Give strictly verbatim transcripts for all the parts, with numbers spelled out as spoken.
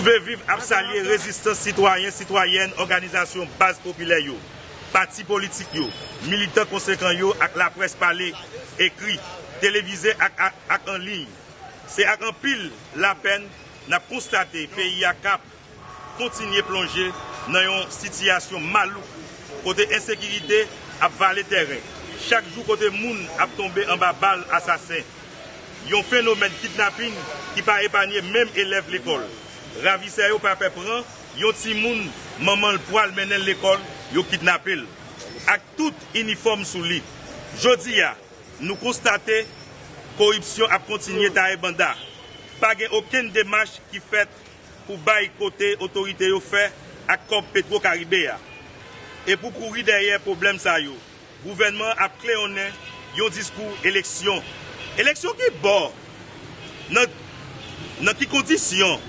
Nouvel Viv ap salye rezistans sitwayen, sitwayèn, òganizasyon baz popilè yo, pati politik yo, militan konsekan yo ak laprès pale, ekri, televize ak, ak, ak an liy. Se ak anpil lapèn n ap konstate peyi a k ap kontinye plonje nan yon sitiyasyon malouk kote ensekirite ap vale tèren, chak jou kote moun ap tonbe anba bal asasen. Yon fenomèn kidnapin ki pa epanye menm elèv lekòl. Ravisè yo pa pè pran yon timoun manman l pwal mennen l lekòl, yo kidnape l ak tout inifòm sou li. Jodi a, nou konstate koripsyon ap kontinye taye banda. Pa gen okenn demach ki fèt pou bay kote otorite yo fè ak kòb Petwo Karibe a. E pou kouri dèyè pwoblèm sa yo, gouvènman an ap kleyonnen yon diskou eleksyon. Eleksyon ki bò? Nan, nan ki kondisyon?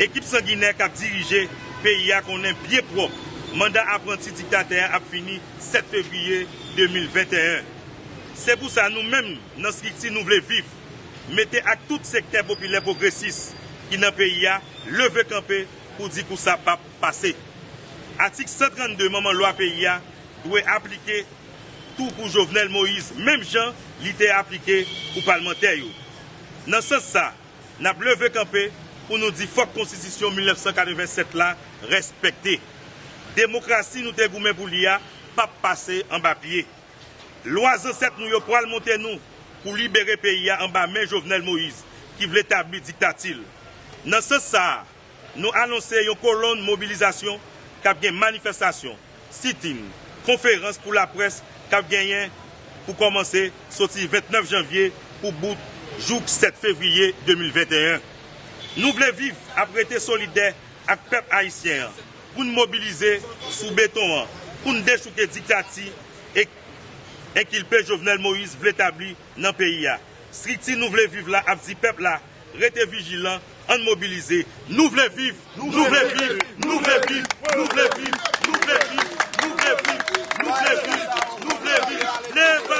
Ekip sanginè k ap dirije peyi a konnen byen pwòp manda apranti diktatè a ap fini sèt fevriye de mil venteyen. Se pou sa nou menm nan estrikti Nouvel Viv mete ak tout sektè popilè pwogresis ki nan peyi a leve kanpe pou di kou sa p ap pase. Atik san trannde manman lwa peyi a dwe aplike tou pou Jovenel Moïse, menm jan li te aplike pou palmantè yo. Nan sans sa, n ap leve kanpe pou nou di fòk konstitisyon mil nèf san katreven sèt la respekte. Demokrasi nou te goumen pou li a p ap pase anba pye. Lwa zansèt nou yo pwal monte nou pou libere peyi a anba men Jovenel Moïse ki vle tabli diktati l. Nan sans sa a, nou anonse yon kolonn mobilizasyon k ap gen manifestasyon, sit-in, konferans pou laprès k ap genyen pou kòmanse soti vennèf janvye pou bout jouk sèt fevriye de mil venteyen. Nouvel Viv ap rete solidè ak pèp ayisyen an pou n mobilize sou beton an, pou n dechouke diktati e enkilpe Jovenel Moïse vle tabli nan peyi a. Estrikti Nouvel Viv la ap di pèp la, rete vijilan, ann mobilize. Nouvel Viv, Nouvel Viv, Nouvel Viv, Nouvel Viv, Nouvel Viv, Nouvel Viv, Nouvel Viv, Nouvel Viv. Leve